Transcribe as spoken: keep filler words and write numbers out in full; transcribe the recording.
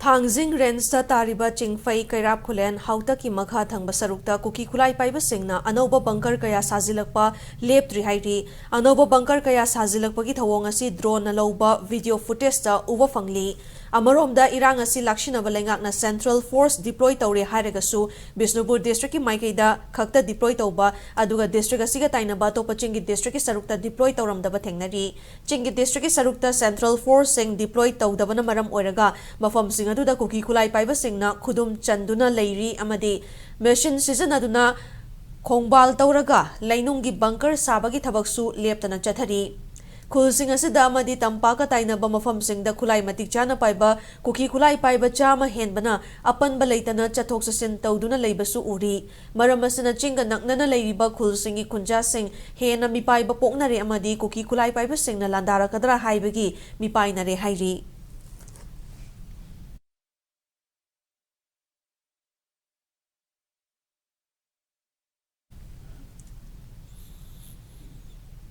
ꯊꯥꯡꯖꯤꯡ ꯔꯦꯟꯖꯇ ꯇꯥꯔꯤꯕ ꯆꯤꯡꯐꯩ ꯀꯩꯔꯥꯞ ꯈꯨꯂꯦꯟ ꯍꯥꯎꯇꯛꯀꯤ ꯃꯈꯥ ꯊꯪꯕ ꯁꯔꯨꯛꯇ ꯀꯨꯀꯤ ꯈꯨꯠꯂꯥꯏ ꯄꯥꯏꯕꯁꯤꯡꯅ ꯑꯅꯧꯕ ꯕꯪꯀꯔ ꯀꯌꯥ ꯁꯥꯖꯤꯜꯂꯛꯄ ꯂꯦꯞꯇ꯭ꯔꯤ ꯍꯥꯏꯔꯤ꯫ ꯑꯅꯧꯕ ꯕꯪꯀꯔ ꯀꯌꯥ ꯁꯥꯖꯤꯜꯂꯛꯄꯒꯤ ꯊꯧꯑꯣꯡ ꯑꯁꯤ ꯗ꯭ꯔꯣꯟꯅ ꯂꯧꯕ ꯚꯤꯗꯤꯑꯣ ꯐꯨꯇꯦꯖꯇ ꯎꯕ ꯐꯪꯂꯤ꯫ ꯑꯃꯔꯣꯝꯗ ꯏꯔꯥꯡ ꯑꯁꯤ ꯂꯥꯛꯁꯤꯟꯅꯕ ꯂꯩꯉꯥꯛꯅ ꯁꯦꯟꯇ꯭ꯔꯦꯜ ꯐꯣꯔꯁ ꯗꯤꯄ꯭ꯂꯣꯏ ꯇꯧꯔꯦ ꯍꯥꯏꯔꯒꯁꯨ ꯕꯤꯁꯅꯨꯄꯨꯔ ꯗꯤꯁꯇ꯭ꯔꯤꯛꯀꯤ ꯃꯥꯏꯀꯩꯗ ꯈꯛꯇ ꯗꯤꯄ꯭ꯂꯣꯏ ꯇꯧꯕ, ꯑꯗꯨꯒ ꯗꯤꯁꯇ꯭ꯔꯤꯛ ꯑꯁꯤꯒ ꯇꯥꯏꯅꯕ ꯑꯇꯣꯞꯄ ꯆꯤꯡꯒꯤ ꯗꯤꯁꯇ꯭ꯔꯤꯛꯀꯤ ꯁꯔꯨꯛꯇ ꯗꯤꯄ꯭ꯂꯣꯏ ꯇꯧꯔꯝꯗꯕ ꯊꯦꯡꯅꯔꯤ꯫ ꯆꯤꯡꯒꯤ ꯗꯤꯁꯇ꯭ꯔꯤꯛꯀꯤ ꯁꯔꯨꯛꯇ ꯁꯦꯟꯇ꯭ꯔꯦꯜ ꯐꯣꯔꯁꯁꯤꯡ ꯗꯤꯄ꯭ꯂꯣꯏ ꯇꯧꯗꯕꯅ ꯃꯔꯝ ꯑꯣꯏꯔꯒ ꯃꯐꯝꯁꯤꯡ ꯑꯗꯨꯗ ꯀꯨꯀꯤ ꯈꯨꯠꯂꯥꯏ ꯄꯥꯏꯕꯁꯤꯡꯅ ꯈꯨꯗꯨꯝ ꯆꯟꯗꯨꯅ ꯂꯩꯔꯤ ꯑꯃꯗꯤ ꯃꯦꯁꯤꯟ ꯁꯤꯖꯤꯟꯅꯗꯨꯅ ꯈꯣꯡꯕꯥꯜ ꯇꯧꯔꯒ ꯂꯩꯅꯨꯡꯒꯤ ꯕꯪꯀꯔ ꯁꯥꯕꯒꯤ ꯊꯕꯛꯁꯨ ꯂꯦꯞꯇꯅ ꯆꯠꯊꯔꯤ꯫ ꯈꯨꯜꯁꯤꯡ ꯑꯁꯤꯗ ꯑꯃꯗꯤ ꯇꯝꯄꯥꯛꯀ ꯇꯥꯏꯅꯕ ꯃꯐꯝꯁꯤꯡꯗ ꯈꯨꯠꯂꯥꯏ ꯃꯇꯤꯛ ꯆꯥꯅ ꯄꯥꯏꯕ ꯀꯨꯀꯤ ꯈꯨꯠꯂꯥꯏ ꯄꯥꯏꯕ ꯆꯥꯝꯃ ꯍꯦꯟꯕꯅ ꯑꯄꯟꯕ ꯂꯩꯇꯅ ꯆꯠꯊꯣꯛ ꯆꯠꯁꯤꯟ ꯇꯧꯗꯨꯅ ꯂꯩꯕꯁꯨ ꯎꯔꯤ꯫ ꯃꯔꯝ ꯑꯁꯤꯅ ꯆꯤꯡꯒ ꯅꯛꯅꯅ ꯂꯩꯔꯤꯕ ꯈꯨꯜꯁꯤꯡꯒꯤ ꯈꯨꯟꯖꯥꯁꯤꯡ ꯍꯦꯟꯅ ꯃꯤꯄꯥꯏꯕ ꯄꯣꯛꯅꯔꯦ ꯑꯃꯗꯤ ꯀꯨꯀꯤ ꯈꯨꯠꯂꯥꯏ ꯄꯥꯏꯕꯁꯤꯡꯅ ꯂꯥꯟꯗꯥꯔꯛꯀꯗ꯭ꯔꯥ ꯍꯥꯏꯕꯒꯤ ꯃꯤꯄꯥꯏꯅꯔꯦ ꯍꯥꯏꯔꯤ꯫